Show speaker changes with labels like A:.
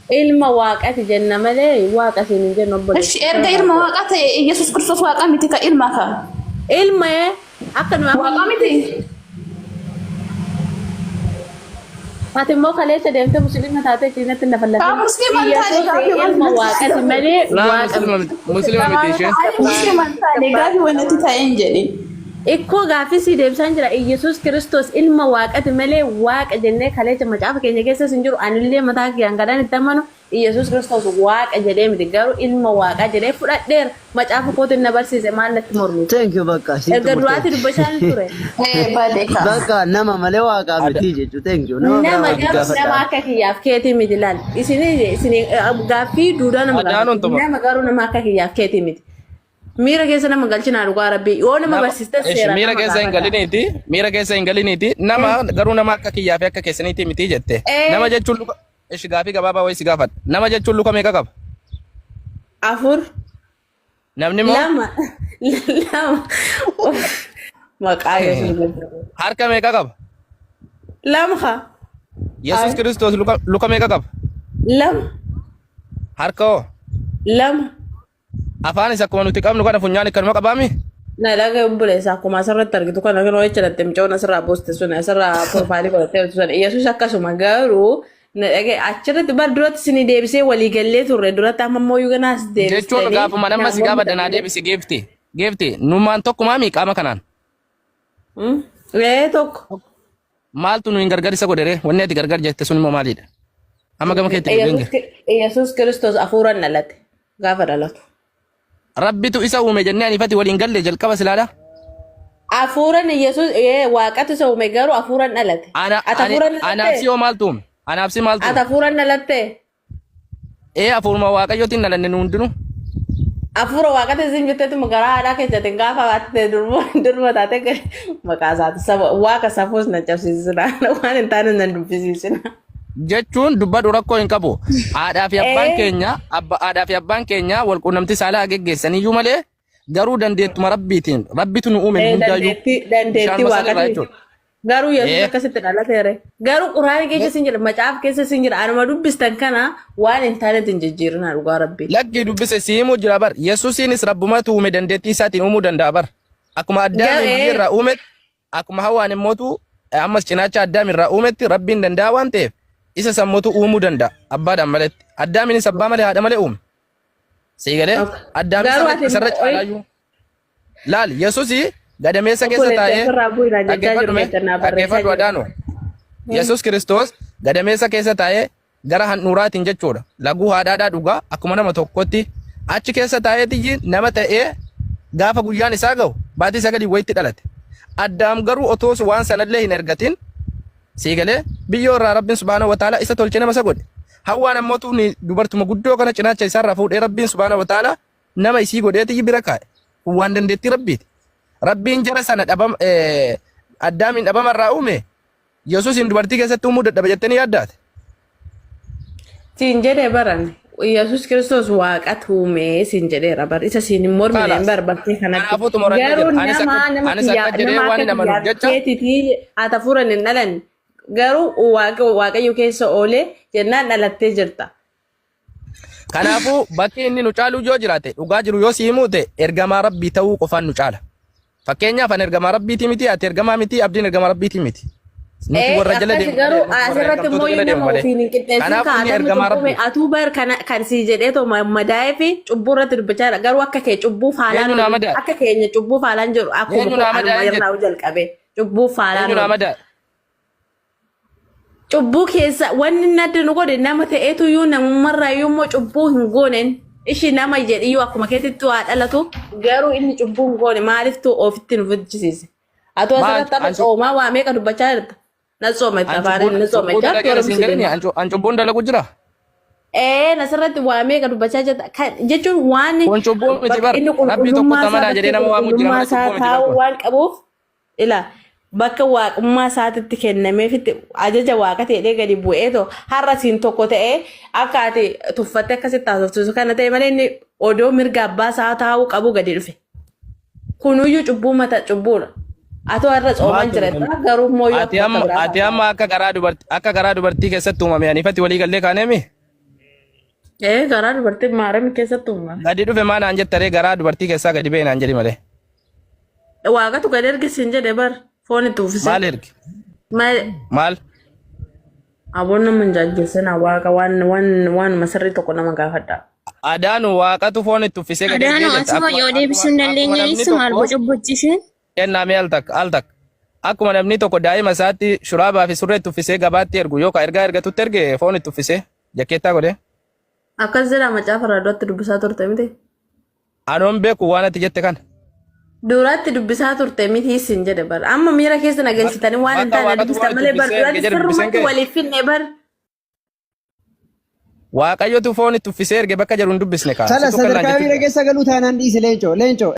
A: Ilma waaqati jenna malee waaqa siin hin jennu obboleessi.
B: Ishi erga ilma waaqa ta'e Iyyasuus Kiristoos waaqa miti ka ilma ka.
A: Ilma akka nu
B: Waaqa miti.
A: Ati immoo kaleessa deemtee musliima taatee siinatti na
B: Kaa
A: fallatin.
B: musliima hin taane
A: Iyyasuus
B: gaafii waan
A: ilma
B: natti
A: waaqati malee
C: Laa
A: waaqa
C: muslima
A: miti.
C: miti muslima miti isheen.
B: Ani musliima hin taane gaafii waan natti ta'e hin jedhin.
A: Ikkoo gaaffii sii deebisaan jira. Iyyasuus Kiristoos ilma waaqati malee waaqa jennee kaleessa macaafa keenya keessas hin jiru. Anillee mataa kiyyaan kadhaan itti amanu Iyyasuus Kiristoos waaqa jedhee miti. Garuu ilma waaqaa jedhee fudhadheera. Macaafa kootiin na barsiise maal natti mormite?
D: Thank you bakka siin
A: Erga duraati
D: xumurteetti.
A: dubbachaan ture.
B: Ee badee kaa.
D: Bakka nama malee waaqaa miti jechuudha. Thank you. Nama biraa
A: Nama
D: wajjin
A: garuu nama
D: gaafadhaa.
A: akka kiyyaaf keetii miti laal. Isinii isinii gaaffii duudaa nama
C: Adaanuun
A: gaafatti.
C: xumura.
A: Nama garuu nama akka kiyyaaf keetii miti. Miira keessa nama galchinaa dhugaa rabbii. Yoo nama
C: Nama
A: barsiistan
C: ishi
A: seeraan
C: miira
A: nama
C: keessa hin
A: gaafadha.
C: galiniiti miira keessa hin galiniiti nama garuu nama akka kiyyaa fi akka keessaniiti miti jette. Nama jechuun luka ishi gaafii gabaabaa wayii si gaafadha. Nama jechuun luka meeqa qaba?
A: Afur.
C: Namni immoo
A: 2. 2. Maqaa Yesuus.
C: Harka meeqa qaba?
A: 2 haa.
C: Yesuus Kiristoos luka luka meeqa qaba?
A: 2.
C: Harka hoo?
A: 2.
C: Afaanis akkuma nuti qabnu kana funyaan akkanuma qabaami?
A: Na dhaga obboleessa akkuma asirratti argitu kana kan jecha dhatte mucoon asirraa booste sun asirraa profaayilii godhattee jirtu sun Yesuus akkasuma garuu na dhage achirratti bar duratti isinii deebisee walii gallee turre duratti amma immoo yoo ganaas
C: Jechuun
A: deebistanii
C: gaafuma nama si gaafadha naa deebisi geefti. Geefti numaan tokkumaami qaama kanaan.
A: Ee tokko.
C: Maaltu nu hin gargar isa godhere? Wanni ati gargar jette sun immoo maalidha? Amma gama keetti deebi'een jira.
A: Yesuus Kiristoos hafuuraan dhalate gaafa dhalatu.
C: Rabbitu isa uume jennee anifati waliin galle jalqaba silaadha.
A: Hafuuran Yesuus waaqatu isa uume garuu hafuuran dhalate.
C: Ana
A: Ati
C: ani
A: hafuuran
C: anaaf
A: dhalatte?
C: si hoo maaltu uume? Anaaf si maaltu
A: Ati
C: uume?
A: hafuuran dhalatte?
C: Ee hafuuruma waaqayyootiin dhalanne nu hundinuu.
A: Hafuura waaqati isin jetteetuma garaa haadhaa keessatti gaafa baatte durba durba taate maqaa isaati saba waaqa safuus na cabsiisina waan hin taane na dubbisiisina.
C: Jechuun dubbadhu rakkoo hin qabu. Haadhaa fi abbaan keenya abba haadhaa fi abbaan keenya wal quunnamtii saalaa geggeessaniyyuu malee garuu dandeettuma rabbiitiin rabbitu nu uume nu hundaayyuu.
A: Dandeettii dandeettii
C: Bishaan masan irraa
A: waaqati.
C: jechuudha.
A: Garuu Yesuus akkasitti dhalateere. Garuu quraana keessa sin jira macaafa keessa sin jira anuma dubbistan kana waan hin taanetti hin jijjiirinaa dhugaa rabbii.
C: Lakkii dubbise si himuu jira bar. Yesuusiinis rabbumatu uume dandeettii isaatiin uumuu danda'a bar. Akkuma Addaamiin biyyee irraa uumetti akkuma Hawaan immootu ammas cinaacha Addaam irraa uumetti rabbiin danda'a waan ta'eef isa sammuutu uumuu danda'a abbaadhaan maletti. Addaamiinis abbaa malee haadha malee uume. Sii galee Addaamis
A: Garuu ati
C: isarra caalaayyuu. Laal Yesuusi gadameessa keessa
A: Obboleetti
C: taa'ee
A: asirraa bu'ii naan jechaa
C: dhaggeeffadhu
A: jiru
C: mee
A: keessan naa barreessaa
C: dhaggeeffadhu
A: jiru.
C: adaanu. Yesuus Kiristoos gadameessa keessa taa'ee gara handhuuraatiin jechuudha. Laguu haadhaadhaa dhugaa akkuma nama tokkotti achi keessa taa'eetiyyi nama ta'ee gaafa guyyaan isaa ga'u baatii sagalii wayitti dhalate. Addaam garuu otoo waan sanallee hin ergatin sii galee biyyoo irraa Rabbiin subhaanahu wa ta'ala isa tolche nama isa godhe. Hawwaan ammoo tuuni dubartuma guddoo kana cinaacha isaarraa fuudhee Rabbiin subhaanahu wa ta'ala nama isii godheetiyyi bira kaa'e. Kun waan dandeettii Rabbiiti. Rabbiin jara sana dhabama Addaamiin dhabama irraa uume Yesuusin dubartii keessatti uumuu dadhaba jettanii yaaddaate?
A: Siin jedhee baran Yesuus Kiristoos waaqatu uume siin jedheera bar isa siin hin mormine hin
C: Kalaas.
A: bar bartee kanatti.
C: Kanaafuu xumuramee
A: Garuu
C: jira. Anis
A: nama
C: akka
A: nama
C: anis
A: kiyyaa
C: akka jedhee
A: nama
C: waan
A: akka
C: hin amanuuf
A: kiyyaaf
C: jecha
A: keetitii ati hafuuran hin dhalanne garuu waaqa waaqayyo keessa oolee jennaan dhalattee jirta.
C: Kanaafuu bakki inni nu caalu yoo jiraate dhugaa jiru yoo si himuu ta'e ergamaa rabbii ta'uu qofaan nu caala. Fakkeenyaaf ani ergamaa rabbiitii miti ati ergamaa miti abdiin ergamaa rabbiitii miti. Nuti warra jala
A: Akkasi
C: deemu
A: garuu
C: malee nuti warra
A: asirratti
C: ergamtoota
A: immoo
C: jala deemu
A: nama
C: malee.
A: ofiin hin qixxeessin
C: Kanaafuu inni
A: kaatame
C: ergamaa
A: cubbume
C: rabbii.
A: atuu bar kana kan sii jedhee too madaa'ee fi cubbuu irratti dubbachaa jira garuu akka kee cubbuu faalaan
C: Eenyu naa madaa'e?
A: akka keenya cubbuu faalaan jiru akkuma
C: Eenyu
A: koo
C: naa
A: anuma
C: madaa'e
A: irraa
C: jedhe?
A: jalqabe cubbuu faalaan
C: Eenyu naa
A: oolu.
C: madaa'e?
A: Cubbuu keessa wanni inni adda nu godhe nama ta'eetuyyuu namummarraayyuu immoo cubbuu hin gooneen ishii nama jedhiyyuu akkuma keetitti waa dhalatu garuu inni cubbuu hin goone maaliiftu ofitti nu fichisiise. Atoo
C: Maal
A: asirratti amma
C: an
A: tsoomaa waa meeqa dubbachaa jirta? Na tsooma itti
C: an
A: afaan
C: cubbuun
A: na tsooma
C: cubbuu
A: jechaa
C: dalageera
A: warra
C: siin jedhani
A: musliimaa.
C: an cubbuun dalagu jira.
A: Ee nasirratti waa meeqa dubbachaa jirta? Kan jechuun waan
C: Kun cubbuu miti
A: bakka
C: bar
A: inni
C: rabbii tokkotti
A: qulqullummaa isaa
C: amanaa
A: bakkee
C: jedhee nama waamuu jira
A: qulqullummaa
C: malee
A: isaa
C: cubbuu miti bar
A: taa'uu
C: kun.
A: waan qabuuf Ila bakka waaqummaa isaatitti kennameefitti ajaja waaqa ta'ee gadi bu'eetoo har'a siin tokko ta'ee akka ati tuffattee akkasitti haasofsiisu kana ta'e malee inni odoo mirga abbaa isaa taa'uu qabu gadi dhufe. Kunuyyuu cubbuu mata cubbuudha. Atoo har'a tsoomaan
C: Maaltu
A: jira
C: uumame?
A: garuu immoo yoo
C: Ati
A: akka
C: amma
A: biraa
C: ati amma akka garaa dubartii akka garaa dubartii keessatti uumame anifatti walii gallee kaaneemi?
A: Ee garaa dubartii maaramii keessatti uumama.
C: Gadi dhufe maa naan jettaree garaa dubartii keessaa gadi ba'e naan jedhi malee.
A: Waaqatu gad erge siin jedhe bar foon itti uffise.
C: Maal erge?
A: Maal
C: Maal?
A: aboon nama hin jaajjessinaa waaqa waan waan waanuma sirrii tokko nama gaafadha.
C: Adaanu waaqatu foon itti uffisee gadi ergee
E: Adaanoo
C: jetta.
E: asuma
C: Akkuma
E: yoo deebisuu hin
C: akkuma akkuma
E: dandeenye
C: namni
E: ibsu maal
C: tokko
E: boca boccisheen?
C: kennaa mee al takka al takka. Akkuma namni tokko daa'ima isaatti shuraabaa fi surree itti uffisee gabaatti ergu yookaan ergaa ergatutti erge foon itti uffisee jakkeettaa godhee.
A: Akkas jedha macaafa irraa duratti dubbisaa turte miti.
C: Anoon beeku waan ati jette kana.
A: Duratti dubbisaa turte miti isin jedhe bar. Amma miira keessa na galchitanii waan hin
C: Bakka
A: taane
C: waaqatu
A: dubbistan
C: foon itti
A: malee bar
C: uffisee erge
A: duratti
C: jedhe dubbiseen
A: sirrumatti
C: kee.
A: waliif finne bar.
C: Waaqayyotu foon itti uffisee erge bakka jedhu hin dubbisne kaa.
F: Sala
C: Situ kan naan
F: sadarkaa
C: jechuu
F: miira
C: jira.
F: keessa galuu taanaan dhiisi leencoo leencoo.